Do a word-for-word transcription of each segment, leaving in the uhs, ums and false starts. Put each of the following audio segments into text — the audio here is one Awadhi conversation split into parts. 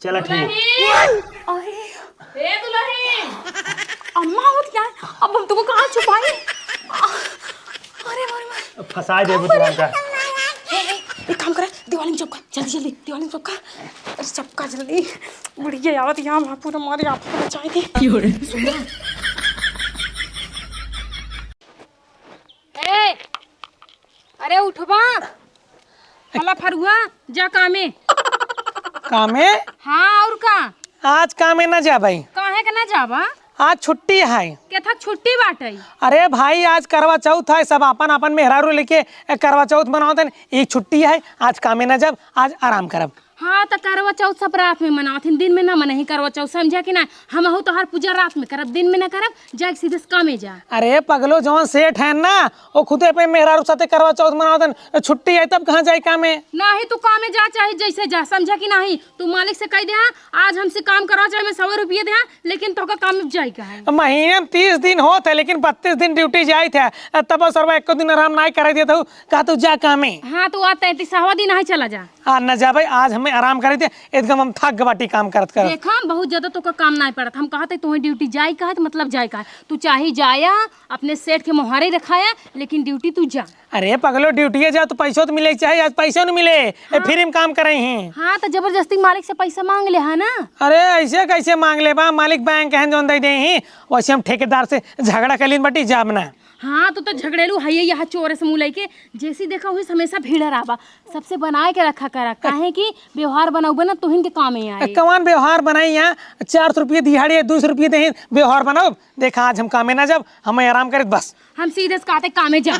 चला ठीक। दुलहिन! अरे! ए दुलहिन! अम्मा होत क्या है? अब हम तुमको कहाँ छुपाई? आ, अरे मारे मारे। फंसाए देबू तू हमका। ए, ए, एक काम करे, दिवाली में चपका, जल्दी जल्दी, दिवाली में चपका। अरे चपका जल्दी। बुढ़िया आवत यहाँ, वहाँ पूरा मारे आप बचाए थे। क्यों रे? सुन ना। ए, अरे उठबा। हला फरुआ, जा कामे। कामे? हाँ, और का? आज कामे ना जाबई। काहे के ना जाबा? आज छुट्टी है। केथक छुट्टी बाटई? अरे भाई, आज करवा चौथ है, सब आपन आपन मेहरारू लेके करवा चौथ मनावत हैं। एक छुट्टी है, आज कामे ना जाब, आज आराम करब। हाँ, त करवा चौथ सब रात में मनावत हैं, दिन में ना मनही करवा चौथ, समझा कि ना? हमहू तोहार पूजा रात में करब, दिन में ना करब, जाके सीधे से कामे जा। अरे पगलो, जौन सेठ है ना, वो खुदे अपने मेहरारू साथे करवा चौथ मनावत हैं, छुट्टी है तब कहाँ जाई कामे? नाही, तू कामे जा, चाहे जैसे जा, समझा कि नाही? तू मालिक से कह दे, हाँ, आज हमसे काम करवा, चाहे मैं सौ रुपये दे, हाँ, लेकिन तोका काम में जाई का है। महीने में तीस दिन होत है, लेकिन बत्तीस दिन ड्यूटी जाइत है, तब सरवा एको दिन आराम नाही करे देत हूँ, कहा तू जा कामे। हाँ, तो आज तैंतीसवा दिन आहे, चला जा। आ, न जाबे, आज हमें आराम करे दे, एकदम हम थक गए बाटी काम करत करत। देखा, बहुत ज्यादा तोका काम नाही पड़त। हम कहत है, तोहे ड्यूटी जाई का है, तो मतलब जाई का है। तू चाहे जाया, अपने सेठ के मोहारे रखाया, लेकिन ड्यूटी तू जा। अरे पगलो, ड्यूटी जा तो पैसो तो मिले के चाही, आज पैसो न मिले। ए, हाँ। फ्री में काम करे ही। हाँ, तो जबरदस्ती मालिक से पैसा मांग ले, है ना? अरे ऐसे कैसे मांग ले बा, मालिक बैंक है जौन दे दे ही, वैसे हम ठेकेदार से झगड़ा कर लीन बाटी, जाब ना। हाँ, तू तो झगड़ेलू है, यहाँ चोरे से मुँह लेके, जैसी देखा हुई हमेशा भीड़ रहा बा। सबसे बनाए के रखा करा, काहे कि व्यवहार बनाऊ बना तुहिन के कामे आए। ए, कौन व्यवहार बनाई यहाँ? चार सौ रुपये दिहाड़ी है, दो सौ रुपये दे, व्यवहार बनाओ। देखा, आज हम कामे ना जाब, हम आराम करत बस। हम सीधे से कहते कामे जा।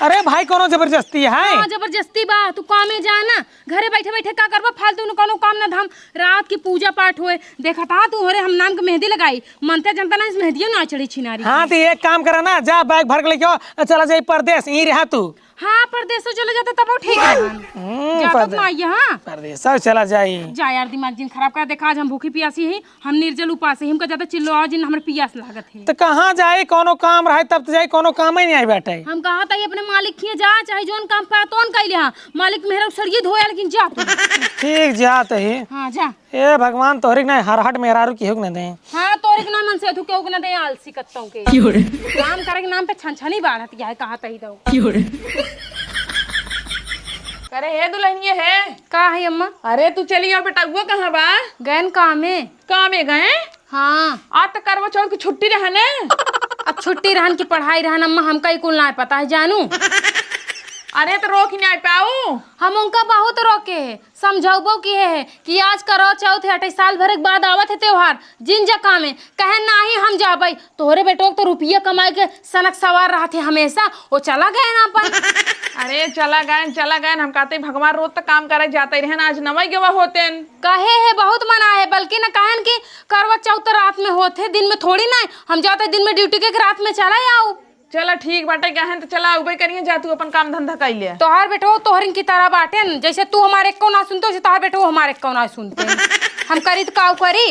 अरे भाई, कोनो जबरदस्ती है? हाँ, जबरदस्ती बा, तू कामे जा ना। घरे बैठे बैठे का करबा? फालतू में कोनो काम ना धाम। रात की पूजा पाठ होए, देखा था तू, होरे हम नाम के मेहंदी लगाई, मनते जनता ना इस मेहंदियों ना चढ़ी छिनारी हाँ, की। तो एक काम करा ना, जा बैग भर के लेके आओ, चला जाई परदेस, यहीं रहा तू। हाँ, परदेसो चले जाते तब ठीक रहन। हम्म, जाता परदे-, तो ना आइए, हाँ। परदेसो चला जाई। जा यार, दिमाग जिन खराब कर, देखा आज हम भूखी पियासी ही, हम निर्जल उपास ही, हमका ज्यादा चिल्लो आज जिन हमरे पियास लागत है। तो कहाँ जाई, कोनो काम रहे तब तो जाई, कोनो काम ही नहीं आई बैठे। हम कहा था अपने मालिक खिए जा, चाहे जोन काम पा तोन कैले हाँ, मालिक मेहरा सड़िए धोया, लेकिन जा तू। ठीक, जात ही। हाँ, जा। ए भगवान, तोहरी के ना हरहट मेहरारू केहू के ना दे। हाँ, तोहरी के ना मन से तू केहू के ना दे, आलसी कत्तों के। क्यों रे? काम करे के नाम पे छनछनी बाढ़त है, कहा तही दो। क्यों रे? करे हे दुल्हनिया हे। का है अम्मा? अरे तू चली आओ बेटा, वो कहाँ बा? गयन कामे। कामे गए? हाँ। आज तो करवा चौथ की छुट्टी रहे ने। अब छुट्टी रहन की पढ़ाई रहन अम्मा, हमका ही कुल ना पता है जानू। अरे तो रोक ही नहीं पाऊ। हम उनका बहुत रोके है, समझौबो किहे है कि आज करवा चौथ है, अटे साल भर के बाद आवत है त्योहार, जिन जा कामे। कहे नाही हम जाबे, तोहरे बेटो के तो रुपया कमाए के सनक सवार रहत है हमेशा, वो चला गए ना अपन। अरे चला गए, चला गए, हम कहते भगवान रोज तक काम करे जाते रहे ना, आज नवई गवा होते। कहे है बहुत मना है, बल्कि न कहन कि करवा चौथ रात में होत है, दिन में थोड़ी ना है। हम जाते दिन में ड्यूटी के, रात में चला आओ। चला ठीक बाटे, कहन तो चला उबे करिए, जा तू अपन काम धंधा कर ले। तोहार बेटो तोहरिन की तरह बाटे न, जैसे तू हमारे को ना सुनते, वैसे तोहार बेटो हमारे को ना सुनते। हम करी तो काऊ करी?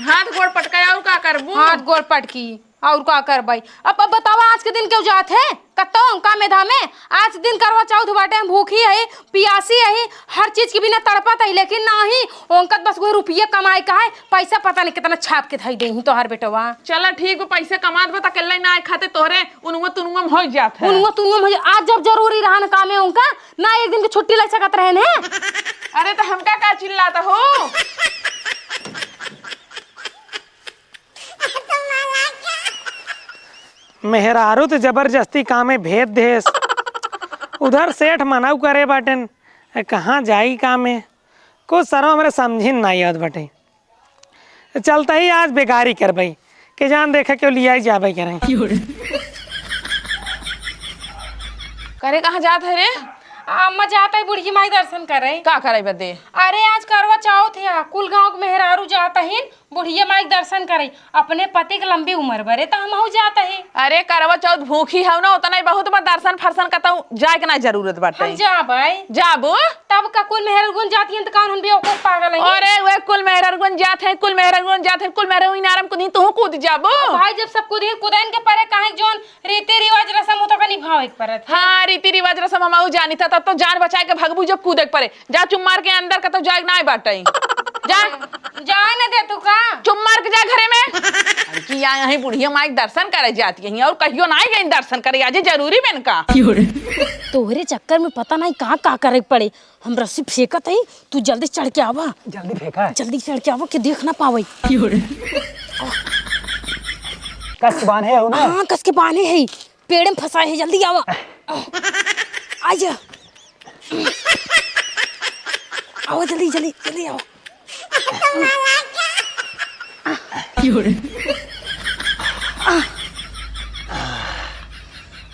हाथ गोड़ पटकाए और का करबू? हाथ गोड़ पटकी और का करबई? अब, अब बतावा, आज के दिन क्यों जात है? कत्तो कामे धामे, आज दिन करवा चौथ बाटे, हम भूखी है, पियासी है, हर चीज के बिना तड़पत है, लेकिन नाही, ओंकत बस वो रुपये कमाए का है, पैसा पता नहीं कितना छाप के धई देही तोहार बेटवा। चला ठीक बा, पैसे कमात बा त अकेले ना खाते तोहरे उनुआ तुनुआ में हो जात है। उनुआ तुनुआ में हो जा-, आज जब जरूरी रहा न कामे उनका, ना एक दिन की छुट्टी ले सकत रहे न। अरे तो हमका का चिल्लात हो? मेहरारू तो जबरदस्ती कामे भेज देस। उधर सेठ मनाऊ करे बाटेन, कहाँ जाई कामे? कुछ सरवा हमरे समझिन नाई आवत बाटे। चलता ही आज बेगारी करबई, के जान देखा क्यों लियाई जाबे करे। करे कहाँ जात है रे? आ, अम्मा जात है बुढ़ी माई दर्शन करे। का करे बदे? अरे आज करवा चौथ है, कुल गाँव के मेहरारू जात ही बुढ़िया माई के दर्शन करे, अपने पति के लंबी उम्र बरे, त हमहू जात ही। अरे करवा चौथ भूखी हऊ ना, उतना ही बहुत बा, दर्शन फरसन कतहूँ जाए के ना जरूरत बाटे। हम जाबै। जाबू? तब का कुल मेहरगुन जात ही त कौन हम बेवकूफ पागल है? अरे वे कुल मेहरगुन जात है, कुल मेहरगुन जात है, कुल मेहरगुन इनारम कूदी, तू कूद जाबू? भाई जब सब कूदी, कूदन के परे काहे जोन रीति रिवाज रसम होता का निभावे के परत है। हाँ, रीति रिवाज रसम हमहू जानी था, तब तो जान बचाए के भगबू जब कूदे के परे। जा चुप मार के अंदर कतौ जाए के नाय बाटइ। जा। जाए न दे तू का? चुप मार के जा घरे में। अरे कि या यहीं बुढ़िया माई के दर्शन करे जाती है और कहियो ना आई गई दर्शन करे, आज जरूरी बा इनका। तोहरे चक्कर में पता नहीं कहाँ का करे के पड़े। हम रस्सी फेंकत हई, तू जल्दी चढ़ के आवा। जल्दी फेंका। जल्दी चढ़ के आवा कि देख ना पावे। कस के बांधे हो ना? हाँ, कस के बांधे है। पेड़े में फंसाए है, जल्दी आवा। आजा। आवा जल्दी, जल्दी, जल्दी आवा।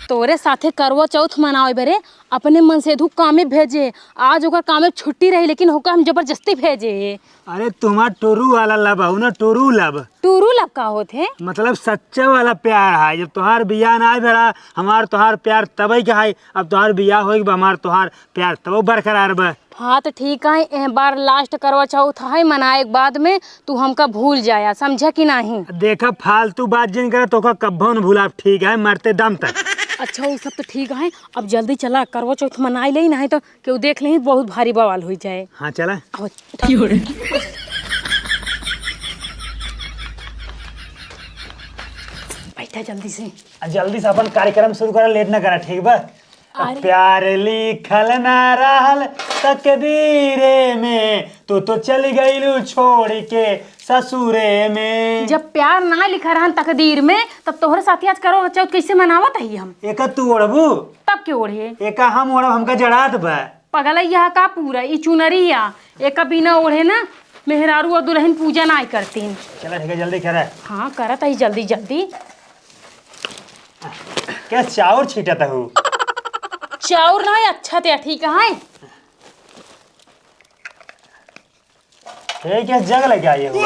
तोरे साथे करवा चौथ मनावे बरे अपने मनसेधू कामे भेजे। आज ओकर कामे छुट्टी रही, लेकिन ओकर हम जबरदस्ती भेजे। अरे तुम्हार टुरू वाला love हउ ना, true love। True love का होत है? मतलब सच्चा वाला प्यार है। जब तोहार बियाह ना भरा, हमार तोहार प्यार तबई का है। अब तोहार बियाह होई बा, हमार तोहार प्यार तबो बरकरार बा। हाँ तो ठीक है, ए बार last करवा चौथ है, मनाए के बाद में तू हमका भूल जाया, समझा कि नहीं? देखा, फालतू बात जिन करे, तोका कब्बो न भूला, ठीक है, मरते दम तक। अच्छा, वो सब तो ठीक है, अब जल्दी चला, करवा चौथ मनाई ले, नहीं तो केहू देख लेही, बहुत भारी बवाल होइ जाए। हाँ, चला। आओ, उठा। बैठा जल्दी से। आ, जल्दी से अपन कार्यक्रम शुरू करा, late ना करा, ठीक बा? अरे। प्यार लिखल ना रहल तकदीरे में, तू तो चली गईलू छोड़ के ससुरे में। जब प्यार ना लिखा रहन तकदीर में, तब तोहरे साथी आज करवा चौथ कैसे मनावत हई हम? एका तू ओढ़बू? तब के ओढ़े? एका हम ओढ़ब, हमका जड़ात बा। पगलैया का पूरा ई चुनरिया, एका बिना ओढ़े ना मेहरारू और दुल्हन पूजा नाय करतीन। चला ठीक है, जल्दी करा। हाँ, करत हई जल्दी जल्दी। क्या चाउर छीटत हऊ? चाउर ना है, अच्छा ते ठीक है। हे, क्या जग लेके आई हो?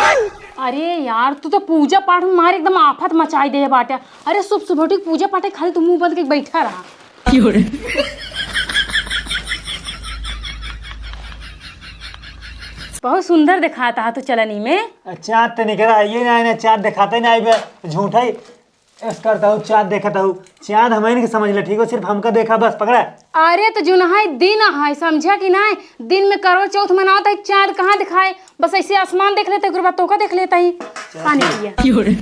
अरे यार, तू तो पूजा पाठ में मारे एकदम आफत मचाई दे बाटे। अरे, सुबह सुबह उठ के पूजा पाठ खाली तू मुंह बंद के बैठा रहा। बहुत सुंदर दिखाता है तू चलनी में। चाँद तो निकरा है, ये ना, ना, चाँद दिखाते ना आई बे, झूठा ही। ऐस करता हूँ, चाँद देखता हूँ। चाँद हमइन के समझ ले, ठीक हो? सिर्फ हमका देखा बस, पकड़ा। अरे, तो जुनहाई दिन है, समझा कि नहीं? दिन में करवा चौथ मनावत है, चाँद कहाँ दिखाए? बस ऐसे आसमान देख लेते, ओकर बाद तोका देख लेता ही। चल, पानी ठीक। पिया।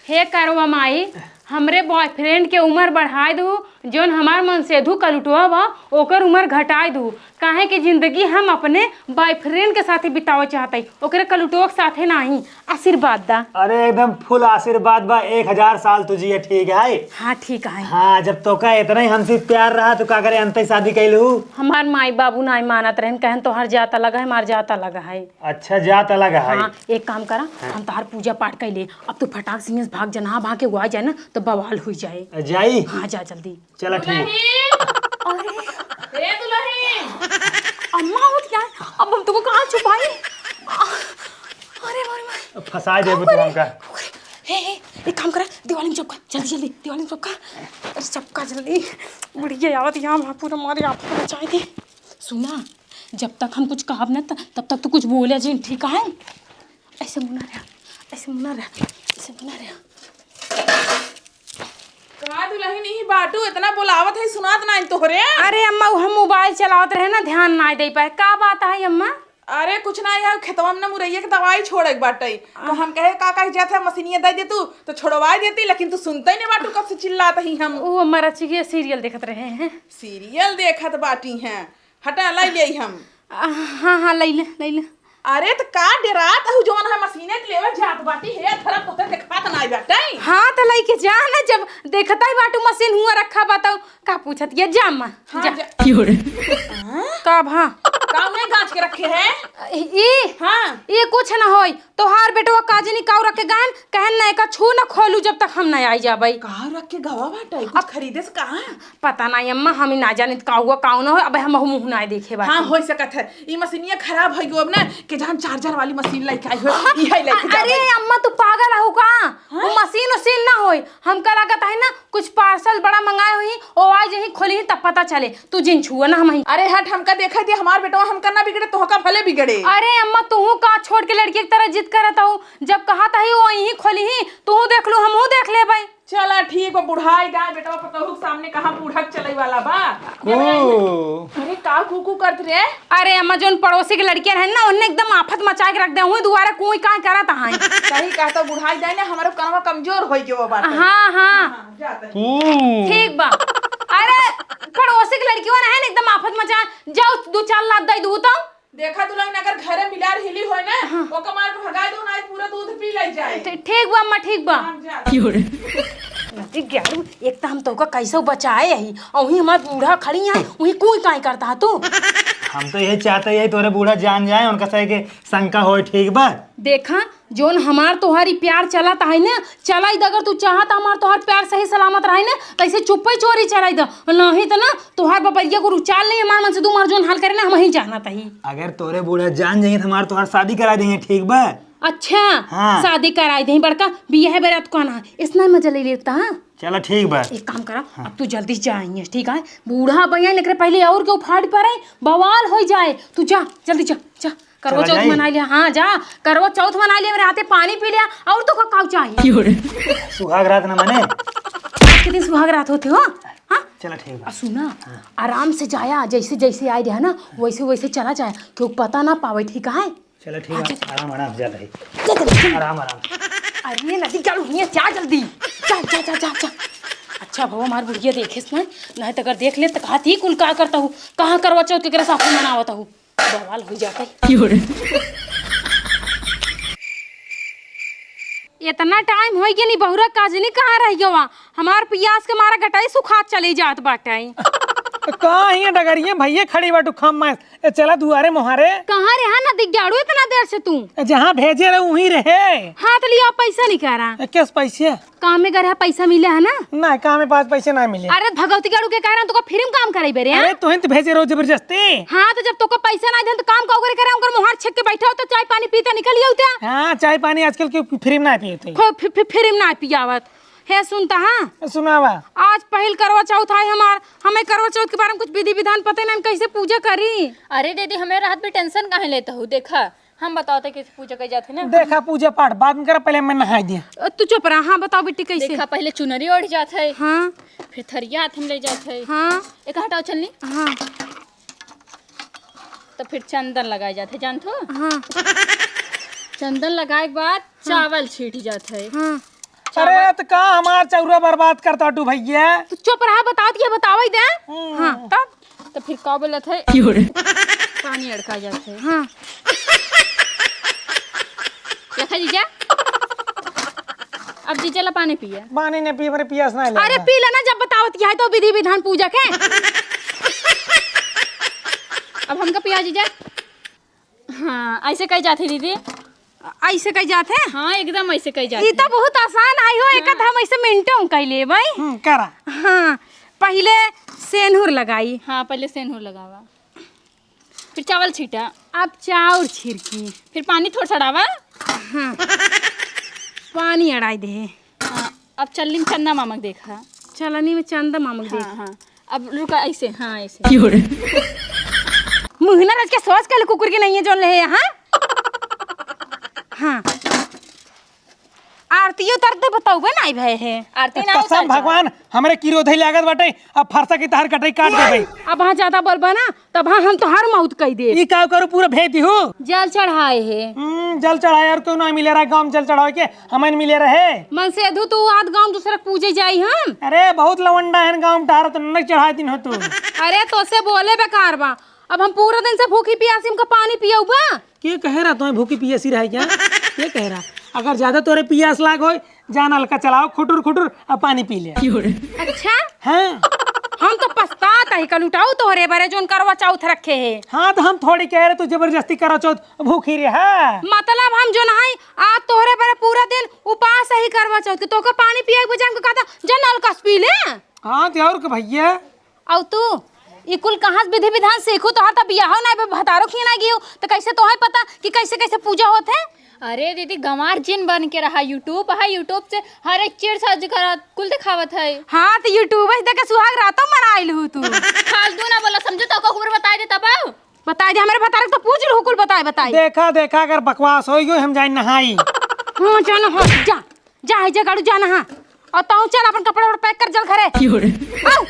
हे करवा माई, हमरे boyfriend के उमर बढ़ाए दू, जौन हमार मनसेधू कलुटवा बा, ओकर उमर घटाए दू, काहे कि जिंदगी हम अपने boyfriend के साथे बितावे चाहत हई, ओकरे कलुटवा के साथे नाही। आशीर्वाद दा। अरे एकदम full आशीर्वाद बा, एक हजार साल तू जिए, ठीक है? हाँ, ठीक है। हाँ, जब तोका इतना ही हमसे प्यार रहा तो का करे अंतई शादी कैलू? हमार माई बाबू नाही मानत रहन, कहन तोहार जात अलग है, हमार जात अलग है। अच्छा, जात अलग है। हाँ, एक काम करा, हाँ। हम तोहार पूजा पाठ कैले, अब तू फटाक से यहाँ से भाग जा, ना भाग के वो आ जाए ना तो बवाल हुई जाए। जाई? हाँ, जा जल्दी। चला ठीक। दुलहिन! अरे! ए दुलहिन! अम्मा होत क्या है? अब हम तुमको कहाँ छुपाई? आ, अरे मारे मारे। फंसा देबू तू हमका। अरे, हे, हे, एक काम करा, दिवाली में चपका, जल्दी, जल्दी, दिवाली में चपका। अरे, चपका जल्दी। बुढ़िया आवत यहाँ, वहाँ पूरा मारे आप मचाई दे। सुना, जब तक हम कुछ कहब ना, त-, तब तक तू कुछ बोले जिन, ठीक है? ऐसे मुना रहा, ऐसे मुना रहा, ऐसे मुना रहा। का दुलहिन, ई बाटू इतना बोलावत है, सुनात नाई तोहरे? अरे अम्मा, उ हम मोबाइल चलावत रहे ना, ध्यान नाई दे पाए। का बात है अम्मा? अरे कुछ ना, यहाँ खेतवा में ना मुरैया के दवाई छोड़े के बाटे, तो हम कहे का कहे जात है, मशीनिया दे दे तू, तो छोड़वाई देती, लेकिन तू सुनते ही नहीं बाटू, कब से चिल्लात ही हम। ओ अम्मा, रचिके सीरियल देखत रहे हैं। सीरियल देखत बाटी हैं, हटा, लाई ले हम। आ, हाँ, हाँ, लाई ले, लाई ले। अरे, त का डेरात हऊ, जवन है मशीने के लेवे जात बाटी, हे, थोड़ा तोते देखात नाई बाटे। हाँ, त लइके जा ना, जब देखता ही बाटू मशीन हुआ रखा बा, त का पूछत ये, जा अम्मा, हाँ, जा। जा। का भा? का उन्हें गाछ के रखे है? ई? हाँ। ई कुछ ना होई, तोहार बेटवा काजनी काऊ रख के गहन, कहन ना एका छू ना खोलू जब तक हम ना आई जाबई। काऊ रख के गवा बाटे, कुछ अब खरीदे से कहा? पता नाई अम्मा, हम ही ना जानित का हुआ, का ना हो, अब हम मुँह ना देखे बाटे। हाँ, हो सकत है, ई मशीनिया खराब हो गयो अब ना, के जान चार्जर वाली मशीन लेके आई हो, हाँ, इहे लेके अरे जाबे। अम्मा, तू पागल हो का? हाँ? वो मशीन उशीन ना होई, हमका लागत है ना, कुछ पार्सल बड़ा मंगाए हुई, ओ आज यहीं खोली ही तब पता चले। तू जिन छुआ ना हम ही। अरे हट, हमका देखे दे, हमार बेटवा हमका ना बिगड़े, तोहका भले बिगड़े। अरे अम्मा, तू का छोड़ के लड़की की तरह जिद करत हऊ? जब कहा था ही वो यहीं खोली ही, तू देख लू, हमहू देख लेबे। चला ठीक बा, बुढ़ाई जाए बेटवा, पतोहू के सामने कहाँ बूढ़ा के चलई वाला बा। को? अरे का कू कू करत रे? अरे अम्मा, जोन पड़ोसी के लड़कियां रहन ना, उन्हें एकदम आफत मचा के रख दे। उही दुआरे कोई काहे करत हई। सही कहत हो, बुढ़ाई जाए ना, हमारो कनवा कमजोर होई गयो बाटे। हाँ, हाँ। हाँ, जात है। को? ठीक बा। अरे पड़ोसी के लड़कियों रहन एकदम आफत मचा, जाओ दो चार लात दई दू तो। देखा दुल्हन, अगर घरे मिलार हिली होय ना, हाँ। ओकर मार के भगाई दो, ना पूरा दूध पी ले जाए। ठी-, ठीक बा अम्मा, ठीक बा। हम जात। नदी ग्यारू, एक तो हम तोका कैसे बचाए यही, और वही हमार बूढ़ा खड़ी है, वही कोई काई करता है तू? हम तो ये चाहते यही तोरे बूढ़ा जान जाए, उनका सही के शंका होए, ठीक बा? देखा, जोन हमार तोहार ई प्यार चलत है ना, चलाई द, अगर तू चाहत हमार तोहार प्यार सही सलामत रहे ना, तैसे चुप्पे चोरी चलाई द, नहीं तो ना तोहार बबरिया को उचाल नहीं हमार मन से, तू हमार जोन हाल करे ना, हम ही जानत ही। अगर तोरे बूढ़ा जान जाइए तो हमार तोहार शादी करा देंगे, ठीक बा? अच्छा, हाँ। शादी कराई देही बड़का, बियाह बेरात को आना है, इतना मजा ले लेता, हाँ? चला ठीक बा। एक काम करा, हाँ। अब तू जल्दी से जा, ठीक है? बूढ़ा भैया निकले पहले और के उफाड़ पर है, बवाल हो जाए। तू जा, जल्दी जा, जा। करवा चौथ मनाई लिया, हाँ जा, करवा चौथ मनाई लिया, मेरे हाथे पानी पी लिया, और तो का काऊ चाहिए? सुहाग रात ना मने। आज के दिन सुहाग रात होते हो, हाँ? चला ठीक बा। आ सुना, हाँ। आराम से जाया, जैसे जैसे आए रहा ना, वैसे वैसे चला जाए, क्यों पता ना पावे, ठीक है? चला ठीक है, आराम आराम से जाता है। जा जल्दी, चल। आराम आराम से। अरे नदी क्या हुई है, जा जल्दी, जा जा जा जा जा। अच्छा भवा हमार बुढ़िया देखे ना, नहीं तो अगर देख ले तो कहा थी कुल का करता हूँ, कहाँ करवा चौथ के साथ मनावता हूँ, बवाल हो जाता है। इतना टाइम हो गया नहीं बहुरा काजनी कहाँ रह गया? हमार पियास के मारा गटाई सुखात चले जात बाटे। का हियाँ डगरिये भइये खड़ी बाटू खम में। ए, चला दुआरे मोहारे। कहाँ रहा ना दिग्गाड़ू इतना देर से तू? ए, जहाँ भेजे रहे वहीं रहे। हाँ तो लिया पैसा निकारा। ए, किस पैसे? काम में गए पैसा मिले है ना? ना, काम में पास पैसे ना मिले। अरे भगवती गाड़ू के कह रहा हूँ, तुका फ्री में काम कराई बेरे, हाँ? अरे तोहिन तो भेजे रहो जबरदस्ती। हाँ तो जब तुका पैसा ना दे तो काम का करे, उनकर मोहार छेक के बैठा हो तो चाय पानी पीता निकल गया होता। हाँ, चाय पानी आजकल के फ्री में ना पिए थे। खो- फि- फि- फ्री में ना पियावत। हे सुनता हाँ? सुनावा। आज पहिल करवा चौथ आए हमार, हमें करवा चौथ के बारे में कुछ विधि विधान पता ही ना, हम कैसे पूजा करी? अरे दीदी, हमें रात में टेंशन काहे लेता हूँ? देखा, हम बताओ तो कैसे पूजा करी जात है ना। देखा, पूजा पाठ बाद में करा, पहले मैं नहाई दिया। अ, तू चुप रहा। हाँ बताओ बेटी, कैसे? देखा, पहले चुनरी ओढ़ जात है। हाँ। फिर थरिया हाथ में ले जात है। हाँ। एक हटाओ चलनी। हाँ। तो फिर चंदन लगाए जात है, जानत हो? हाँ। चंदन लगाए के बाद हाँ। चावल छीट जात है। हाँ। अरे, तो का हमार चौरा बर्बाद करता टू भैया? तू चुप रहा, बताओ तो ये बताओ ही दे। हम्म। हाँ, तब? तो फिर का बोलत है? क्यों रे? पानी अड़का जात है। हाँ। देखा जीजा, अब जीजा ला पानी पिया। पानी ने पी, मेरे पियास ना ले। अरे पी लेना, जब बतावत क्या है तो विधि विधान पूजा के। अब हमका पिया जीजा। हाँ, ऐसे कही जात है दीदी। ऐसे कही जात है? हाँ, एकदम ऐसे कही जात ई तो है। बहुत आसान आई हो, एक हाँ। हम ऐसे मिनटों में कह ले भाई। हम्म, करा। हाँ, पहले सेनुर लगाई। हाँ, पहले सेनुर लगावा। फिर चावल छीटा। अब चाउर छिड़की। फिर पानी थोड़ा सा डावा। हाँ। पानी अड़ाई दे। हाँ, अब चलनी में चंदा मामक देखा। चलनी में चंदा मामक हाँ, देखा। हाँ। अब रुका ऐसे, हाँ, ऐसे। मुहिना रच के सोच के कुकुर के नहीं है जो ले है, हाँ? हाँ। आरती उतारते बताउबे नाई भए है। आरती ना कसम उतार भगवान, हमरे किरोधई लागत बाटे, अब फरसा की तहार कटई काट देबे। अब हाँ ज्यादा बोलबा ना, तब हाँ हम तोहार मौत कई देब। ई का करू, पूरा भेज दिहू। जल चढ़ाए है। हम्म, जल चढ़ाए और क्यों ना मिले रहा गाँव में जल चढ़ावे के, हमें मिले रहे। मन से अधू तू आध गाँव दूसरा के पूजे जाई हम। अरे बहुत लवंडा है गाँव में, तहार तो नन्नक चढ़ाए दिन हो तू। अरे तोसे बोले बेकार बा, अब हम पूरा दिन से भूखी पियासी हमका पानी पियउबा। के कहे रहा तुम्हें भूखी पियासी रहा क्या? के कहे रहा? अगर ज्यादा तोरे पियास लाग होय, जा नलका चलाओ, खुटुर खुटुर, अब पानी पी ले। अच्छा? हाँ। हम तो पछतात ही, कल उठाऊ तोहरे बरे जोन करवा चौथ रखे है। हाँ, तो हम थोड़ी कह रहे तू जबरदस्ती करवा चौथ भूखी रहे, हाँ। मतलब हम जो नहीं, आज तोहरे बरे पूरा दिन उपास ही करवा चौथ के, तोका पानी पिए के बजाय हमको कहता, "जा नलका से पी ले।" हाँ, तो और के भैया? अउ तू, ई कुल कहाँ से विधि विधान सीखू? तोहार त बियाहो नाई बा, भतारो खियाना गियो, त कैसे तोहे पता कि कैसे कैसे पूजा होत है? अरे दीदी, गंवार जिन बन के रहा, YouTube है, YouTube से हर एक चीज सर्च करा, कुल दिखावत है। हाँ, त YouTube से देख के सुहाग रातो मनाइल हू तू। फालतू ना बोला, समझो तो को खबर बताई दे तब। बताई दे, हमरे भतारे के तो पूछ लू, कुल बताई, बताई। देखा, देखा, अगर बकवास होई गयो, हम जाई नहाई। हाँ, जा नहा, जा, जा, है जा, गाड़ू, जा नहा। और तू चल, अपन कपड़ा वपड़ा pack कर, चल घरे। आओ।